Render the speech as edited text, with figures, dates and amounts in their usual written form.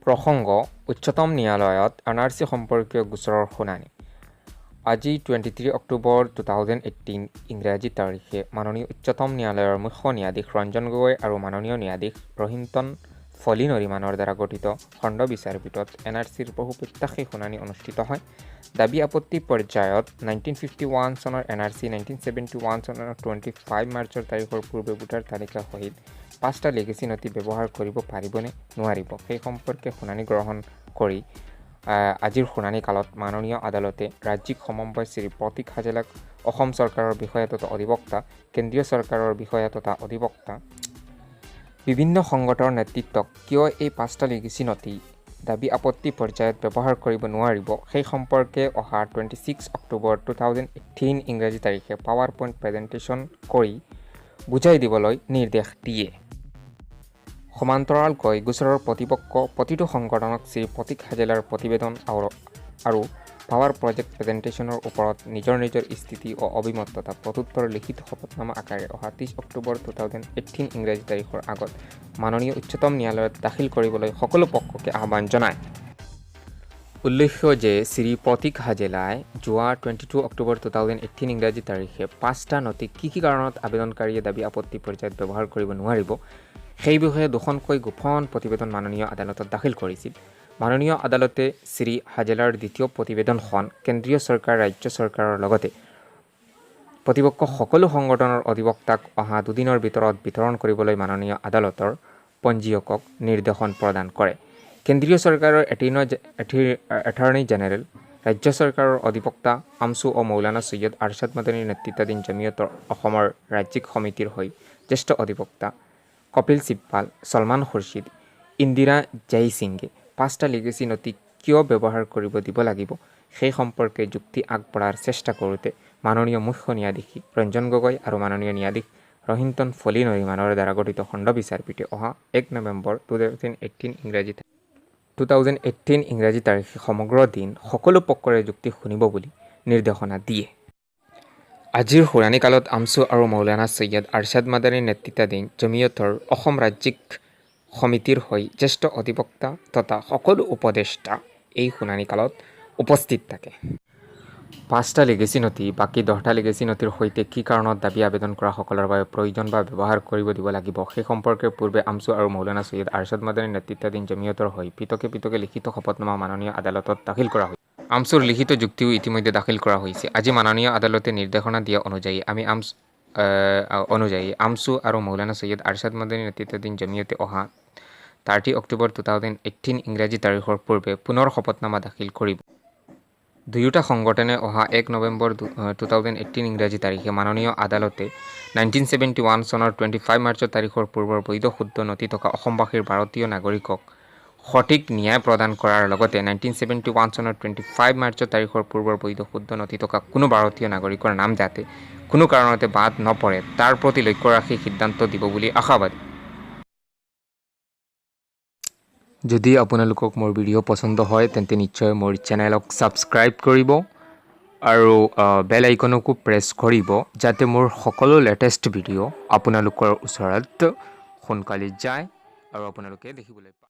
প্ৰসংগ উচ্চতম ন্যায়ালয়ত এনআৰচি সম্পৰ্কীয় গোচৰৰ শুনানি। আজি 23 October 2018 ইংৰাজী তাৰিখে মাননীয় উচ্চতম ন্যায়ালয়ৰ মুখ্য ন্যায়াধীশ ৰঞ্জন গগৈ আৰু মাননীয় ন্যায়াধীশ ৰহিন্তন ফলি নৰিমানৰ দ্বাৰা গঠিত খণ্ড বিচাৰপীঠত এনআৰচিৰ বহু প্ৰত্যাশী শুনানি অনুষ্ঠিত হয়। দাবী আপত্তি পৰ্যায়ত 1951 চনৰ এনআৰচি, 1971 চনৰ 25 মাৰ্চৰ তাৰিখৰ পূৰ্বে ভোটাৰ তালিকা সহিত পাঁচটা লিগেচি নথি ব্যৱহাৰ কৰিব পাৰিবনে নোৱাৰিব, সেই সম্পৰ্কে শুনানি গ্ৰহণ কৰি আজিৰ শুনানি কালত মাননীয় আদালতে ৰাজ্যিক সমন্বয় শ্ৰী প্ৰতীক হাজেলাক অসম চৰকাৰৰ বিষয়া তথা অধিবক্তা, কেন্দ্ৰীয় চৰকাৰৰ বিষয়া তথা অধিবক্তা, বিভিন্ন সংগঠনৰ নেতৃত্বক কিয় এই পাঁচটা লিগেচি নথি দাবী আপত্তি পৰ্যায়ত ব্যৱহাৰ কৰিব নোৱাৰিব, সেই সম্পৰ্কে অহা 26 October 2018 ইংৰাজী তাৰিখে পাৱাৰ পইণ্ট প্ৰেজেণ্টেশ্যন কৰি বুজাই দিবলৈ নিৰ্দেশ দিয়ে। সমান্তৰালকৈ গোচৰৰ প্ৰতিপক্ষ প্ৰতিটো সংগঠনক শ্ৰী প্ৰতীক হাজেলাৰ প্ৰতিবেদন আৰু পাৱাৰ প্ৰজেক্ট প্ৰেজেণ্টেশ্যনৰ ওপৰত নিজৰ নিজৰ স্থিতি ও অভিমত তথা প্ৰত্যুত্তৰ লিখিত শপতনামা আকাৰে অহা 30 অক্টোবৰ 2018 ইংৰাজী তাৰিখৰ আগত মাননীয় উচ্চতম ন্যায়ালয়ত দাখিল কৰিবলৈ সকলো পক্ষকে আহ্বান জনায়। উল্লেখ্য যে শ্ৰী প্ৰতীক হাজেলাই যোৱা 22 October 2018 ইংৰাজী তাৰিখে পাঁচটা নথি কি কি কাৰণত আবেদনকাৰীয়ে দাবী আপত্তি পৰ্যায়ত ব্যৱহাৰ কৰিব নোৱাৰিব, সেই বিষয়ে দুখনকৈ গোপন প্ৰতিবেদন মাননীয় আদালতত দাখিল কৰিছিল। মাননীয় আদালতে শ্ৰী হাজেলাৰ দ্বিতীয় প্ৰতিবেদনখন কেন্দ্ৰীয় চৰকাৰ, ৰাজ্য চৰকাৰৰ লগতে প্ৰতিপক্ষ সকলো সংগঠনৰ অধিবক্তাক অহা 2 দিনৰ ভিতৰত বিতৰণ কৰিবলৈ মাননীয় আদালতৰ পঞ্জীয়কক নিৰ্দেশন প্ৰদান কৰে। কেন্দ্ৰীয় চৰকাৰৰ এটৰ্নী জেনেৰেল, ৰাজ্য চৰকাৰৰ অধিবক্তা, আমছু ও মৌলানা চৈয়দ আৰছাদ মাদানীৰ নেতৃত্বাধীন জমিয়তৰ অসমৰ ৰাজ্যিক সমিতিৰ হৈ জ্যেষ্ঠ অধিবক্তা কপিল চিব্বাল, ছলমান খুৰছিদ, ইন্দিৰা জয়সিঙে পাঁচটা লিগেচি নথি কিয় ব্যৱহাৰ কৰিব দিব লাগিব, সেই সম্পৰ্কে যুক্তি আগবঢ়াৰ চেষ্টা কৰোঁতে মাননীয় মুখ্য ন্যায়াধীশ ৰঞ্জন গগৈ আৰু মাননীয় ন্যায়াধীশ ৰহিন্তন ফলি নৰিমানৰ দ্বাৰা গঠিত খণ্ড বিচাৰপীঠে অহা 1 নৱেম্বৰ 2018 ইংৰাজী 2018 ইংৰাজী তাৰিখে সমগ্ৰ দিন সকলো পক্ষৰে যুক্তি শুনিব বুলি নিৰ্দেশনা দিয়ে। আজিৰ শুনানিকালত আমছু আৰু মৌলানা চৈয়দ আৰছাদ মাদানীৰ নেতৃত্বাধীন জমিয়তৰ অসম ৰাজ্যিক সমিতিৰ হৈ জ্যেষ্ঠ অধিবক্তা তথা সকলো উপদেষ্টা এই শুনানিকালত উপস্থিত থাকে। পাঁচটা লিগেচি নথি বাকী 10টা লিগেচি নথিৰ সৈতে কি কাৰণত দাবী আবেদন কৰাসকলৰ বাবে প্ৰয়োজন বা ব্যৱহাৰ কৰিব দিব লাগিব, সেই সম্পৰ্কে পূৰ্বে আমছু আৰু মৌলানা চৈয়দ আৰছাদ মাদানীৰ নেতৃত্বাধীন জমিয়তৰ হৈ পৃথকে পৃথকে লিখিত শপতনামা মাননীয় আদালতত দাখিল কৰা হৈছে। আমছুৰ লিখিত যুক্তিও ইতিমধ্যে দাখিল কৰা হৈছে। আজি মাননীয় আদালতে নিৰ্দেশনা দিয়া অনুযায়ী আমছু আৰু মৌলানা চৈয়দ আৰছাদ মাদানীৰ নেতৃত্বাধীন জমিয়তে অহা 30 October 2018 ইংৰাজী তাৰিখৰ পূৰ্বে পুনৰ শপতনামা দাখিল কৰিব। দুয়োটা সংগঠনে অহা 1 নৱেম্বৰ 2018 ইংৰাজী তাৰিখে মাননীয় আদালতে 1971 চনৰ 25 মাৰ্চৰ তাৰিখৰ পূৰ্বৰ বৈধ শুদ্ধ নথি থকা অসমবাসীৰ ভাৰতীয় নাগৰিকক সঠিক ন্যায় প্ৰদান কৰাৰ লগতে 1971 চনৰ 25 মাৰ্চৰ তাৰিখৰ পূৰ্বৰ বৈধ শুদ্ধ নথি থকা কোনো ভাৰতীয় নাগৰিকৰ নাম যাতে কোনো কাৰণতে বাদ নপৰে, তাৰ প্ৰতি লক্ষ্য ৰাখি সিদ্ধান্ত দিব বুলি আশাবাদী। যদি আপোনালোকক মোৰ ভিডিঅ' পচন্দ হয়, তেন্তে নিশ্চয় মোৰ চেনেলক ছাবস্ক্ৰাইব কৰিব আৰু বেল আইকনকো প্ৰেছ কৰিব, যাতে মোৰ সকলো লেটেষ্ট ভিডিঅ' আপোনালোকৰ ওচৰত সোনকালে যায় আৰু আপোনালোকে দেখিবলৈ পায়।